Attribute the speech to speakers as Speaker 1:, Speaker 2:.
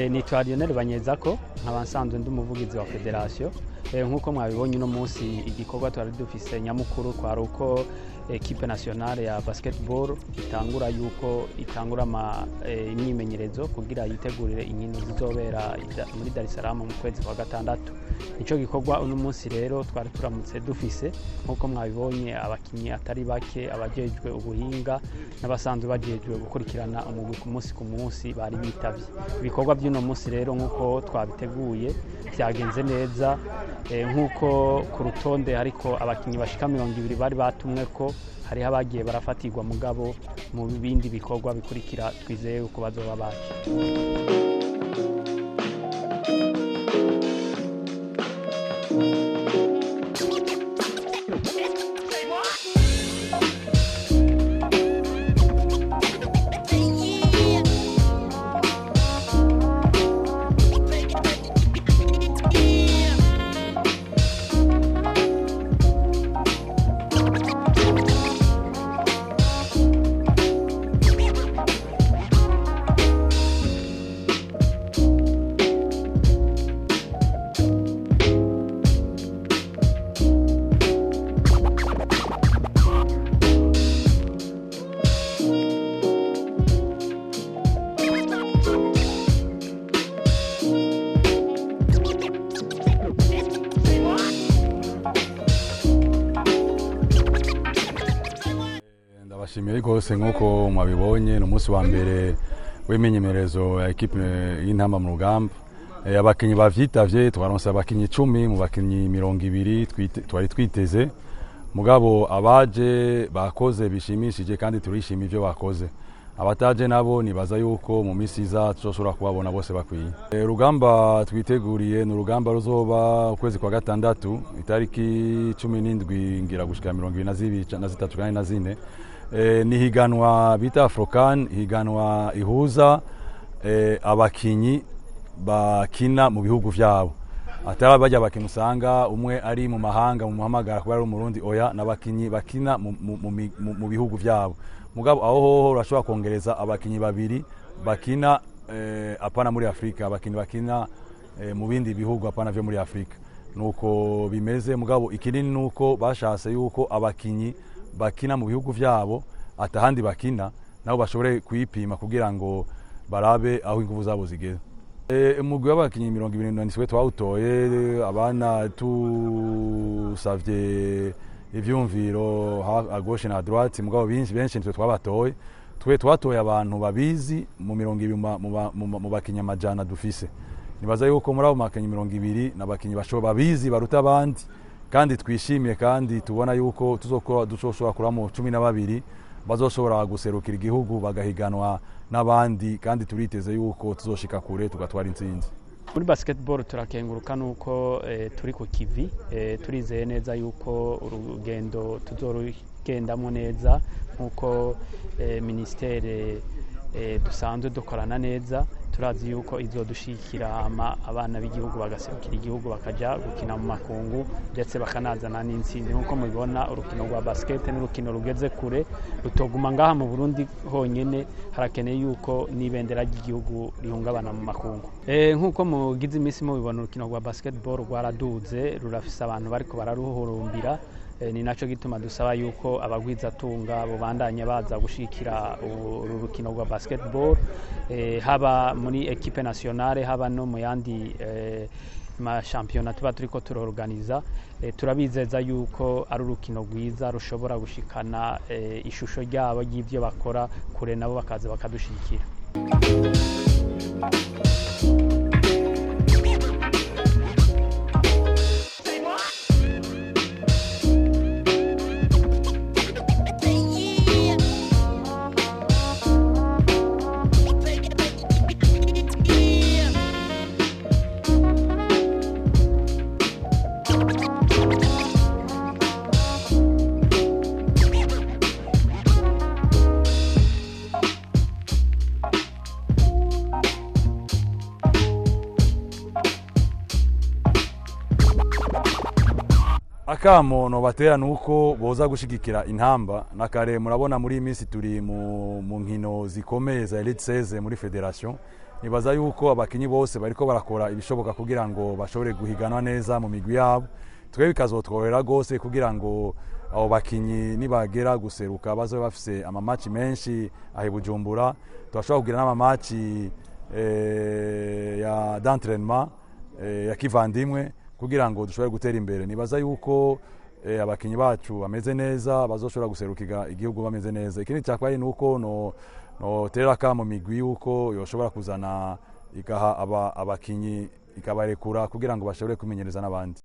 Speaker 1: Nitwa Lionel Banyezako, nkaba nsanzwe ndi umuvugizi wa federasiyo. Nk'uko mwabibonye, uno munsi igikorwa twari dufise nyamukuru kwari uko équipe nationale ya basketball itangura yuko itangura imyimenyerezo kugira yitegurire inkino zizobera muri Dar es Salaam mu kwezi kwa gatandatu. Nico gikorwa uno munsi rero twari turamutse dufise. Nk'uko mwabibonye, abakinyi atari bake, abajejwe ubuhinga n'abasanzwe bajejwe gukurikirana umugwi ku munsi ku munsi bari bitavye ibikorwa by'uno munsi. Rero nk'uko twabiteguye byagenze neza. Nk'uko ku rutonde hariko abakinyi bashika 20 bari batumwe, ko hariho abagiye barafatirwa, mugabo mu bindi bikorwa bikurikira twizeye yuko bazoba baje.
Speaker 2: Ndabashimiye rwose. Nk'uko mwabibonye, ni umunsi wa mbere w'imyimenyerezo ya équipe y'Intamba mu Rugamba. Abakinyi bavyitavye, twaronse abakinyi 10 mu bakinyi 20 twari twiteze, mugabo abaje bakoze bishimishije kandi turishima ivyo bakoze. Abataje nabo nibaza yuko mu minsi iza tuzoshobora kubabona bose bakwiye. Urugamba twiteguriye ni urugamba ruzoba ukwezi kwa gatandatu, itariki 17 ngira gushika 22 na zitatu kandi na zine. Ni higanwa bita Afrocan, higanwa ihuza abakinyi bakina mu bihugu vyabo, atari bajya abakinyi usanga umwe ari mu mahanga mu muhamagara kuba ari umurundi. Oya, n'abakinyi bakina mu bihugu vyabo. Mugabo aho hoho urashobora kongereza abakinyi babiri bakina apana muri Afrika, abakinyi bakina mu bindi bihugu apana vyo muri Afrika. Nuko bimeze. Mugabo ikinini nuko bashatse yuko abakinyi bakina mu bihugu vyabo atahandi bakina nabo bashobore kuyipima kugira ngo barabe aho inguvu zabo zigeze. Umugwi w'abakinyi 27 twawutoye abana tusavye ivyumviro à gauche na droite, mugabo benshi benshi nitwe twabatoye. Twe twatoye abantu babizi mu 20 mu bakinyi amajana dufise. Nibaza yuko muri abo bakinyi 20 n'abakinyi bashoboye, babizi baruta abandi, kandi twishimiye kandi tubona yuko tuzokora dushobora kuramo 12 bazoshobora guserukira igihugu bagahiganwa n'abandi, kandi turiteze yuko tuzoshika kure tugatwara intsinzi.
Speaker 1: Muri basketball turakenguruka nuko turi ku kivi. Turizeye neza yuko urugendo tuzorugendamo neza nkuko ministère dusanzwe dukorana neza. Turazi yuko izodushikira ama abana b'igihugu bagaserukira igihugu, bakaja gukina mu makungu, ndetse bakanazana n'intsinzi. Nkuko mubibona, urukino rwa basket n'urukino rugeze kure, rutoguma ngaha mu Burundi honyene. Harakeneye yuko n'ibendera ry'igihugu rihungabana mu makungu. Nkuko mugize iminsi mubibona, urukino rwa basketball rwaraduze, rurafise abantu bariko bararuhurumbira. Ni naco gituma dusaba yuko abagwizatunga bobandanya baza gushikira uru rukino rwa basketball, haba muri équipe nationale, haba no mu yandi mashampiyona tuba turiko turorganiza. Turabizeza yuko ari urukino rwiza rushobora gushikana ishusho ryabo ry'ivyo bakora kure, nabo bakaza bakadushigikira.
Speaker 2: Akamo nobatera nuko boza gushigikira Intamba na kare. Murabona muri iyi minsi turi mu nkino zikomeye za Elite 16 muri fédération. Nibaza yuko abakinyi bose bariko barakora ibishoboka kugira ngo bashobore guhiganwa neza mu migwi yabo. Twe bikazotworohera gose kugira ngo abo bakinyi nibagera guseruka bazobe bafise amamaci menshi aho i Bujumbura. Turashobora kugira n'amamaci ya d'entraînement ya kivandimwe kugira ngo dushobore gutera imbere. Nibaza yuko abakinyi bacu bameze neza, bazoshobora guserukira igihugu bameze neza. Ikindi cyakwari nuko no noterera akamo migwi yuko yoshobora kuzana igaha abakinyi ikabarekura kugira ngo bashobore kumenyereza n'abandi.